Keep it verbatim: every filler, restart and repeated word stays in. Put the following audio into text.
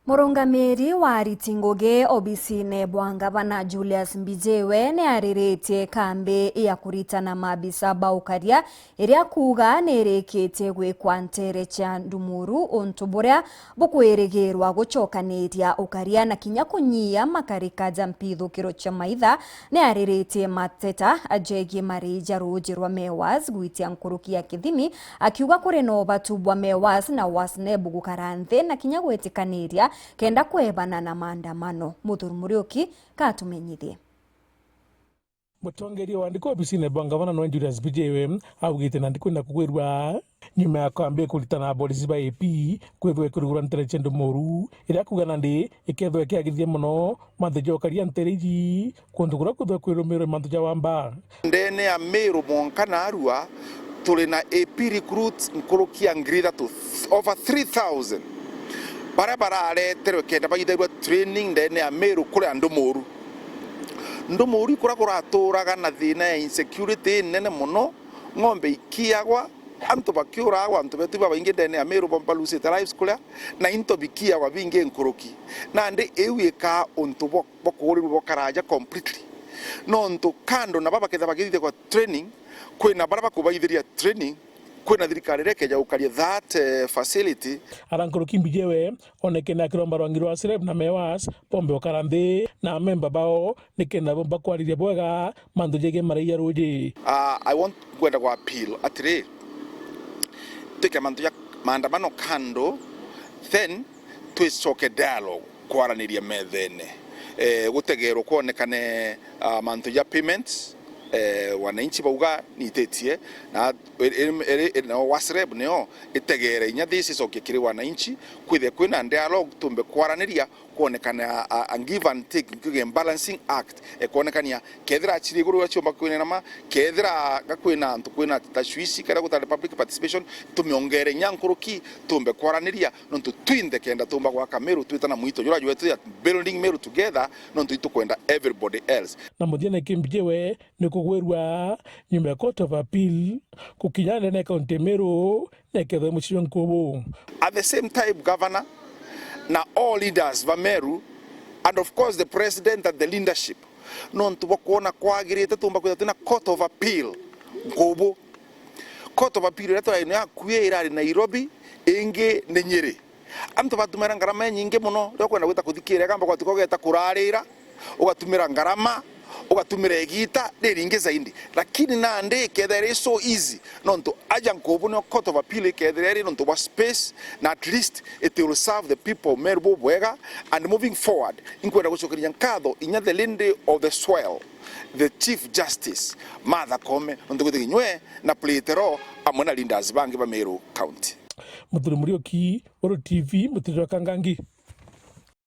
Murungamiri wa ariti ngugi obisine bwa ngavana Julius Mbijiwe ni ariritie kambi ya kuritana maabisa ba ukaria, iria kuuga ni irikitie gwikwa nteere cia Ndumuru, untu buria bukwirigirwa gucokaniria ukaria na kinya kunyia makarika ja mpithukiro cia maitha. Ni ariritie mateta jegie mari ja ruuji rwa Mewas gwitia nkuruki ya kithimi, akiuga kuri na ubatu bwa Mewas na Wasneb gukara nthi na kinya gwitikaniria kenda kwebana na maandamano. Muthuri Muriuki katumenyithie. Mutongeria wa andiki obisine bwa ngavana nwe Julius Mbijiwe augite nandi kwina kugwirua nyuma ya kambi kuritana na aborisi ba A P kwithwa ikurugura nteere cia Ndumuru, iria kuuga nandi ikethwa ikiagithia mono mantu ja ukaria nteere iji, kuntu kuria kwithwa kwirumirwe mantu ja wamba. Ndene ya Meru mwanka na Arua, turi na A P recruits nkuruki ya ngiri ithatu, over three thousand, baria barareterwe kenda baithairwa training ndene ya Meru kuria Ndumuru. Ndumuru ikuria kuraturaga na thina ya insecurity inene mono, ng'ombe ikiagwa, antu bakiuragwa, antu betu babaingi ndene ya Meru ba-, balusite lives kuria, na into bikiagwa bingi nkuruki. Nandi iu ikaa untu bwa, bwa kuurirwa bwa karaja completely. Nontu kando na baba bakethira bakithithia kwa training, kwina baria bakubaithiria training, kwina thirikari iria ikeja gukaria that, eh, facility. Ara nkuruki Mbijiwe onekene akiromba rwangi rwa Wasreb na Mewas bombe ukara nthi na amemba bao nikenda bomba kwariria bwega mantu jegie marai ja ruuji. Ah, I want, nkwenda ku appeal atiri, twike mantu ja maandamano kando, then twicoke dialogue kwaraniria methene. Eh, gutegerwe kwonekane, ah, mantu ja payments, eh, wananchi bauga niititie, na iri, iri, iri, nao Wasreb nio itegere inya this icokie kiri wananchi, kwithia kwina dialogue, tumbe kwaraniria, kwonekana a, a, a give and take, nkuge balancing act, e, kwonekania kethira achiri iguru aciomba kwinama, kethira ga kwina antu kwina tashwishi, kethira gutari public participation, tumiongere inya nkuruki, tumbe kwaraniria, nontu twinthe kenda tumba gwaka Meru twitana mwito jura jwetu ya building Meru together, nontu itukwenda everybody else. Na muthia niki Mbijiwe ni kugwirua nyuma ya Court of Appeal gukinya ndene ya kaunti ya Meru na ikethwa mucii jwa nkubu. At the same time, Governor na all leaders ba Meru, and of course the president and the leadership, nontu bwa kwona kwagirite tumba kwithirwa twina Court of Appeal nkubu. Court of Appeal iria twari nayo akui irari Nairobi, ingi ni Nyeri. Antu batumira ngarama inyingi mono, riria ukwenda gwita kuthikiria, kamba gwatuka ugeta kurarira, ugatumira ngarama, ugatumira igita riringi zaidi. Lakini nandi ikethira iri so easy, nontu aja nkubu nio Court of Appeal ikethira iri nontu bwa space, na at least it will serve the people of Meru bubwega. And moving forward, inkwenda gucokeria nkatho inya the Lady of the Soil, the Chief Justice Martha Koome, nontu gwithikinywe na play it raw amwe na leaders bangi ba Meru County. Muthuri Muriuki, Uru T V, Mutiri wa Kangangi.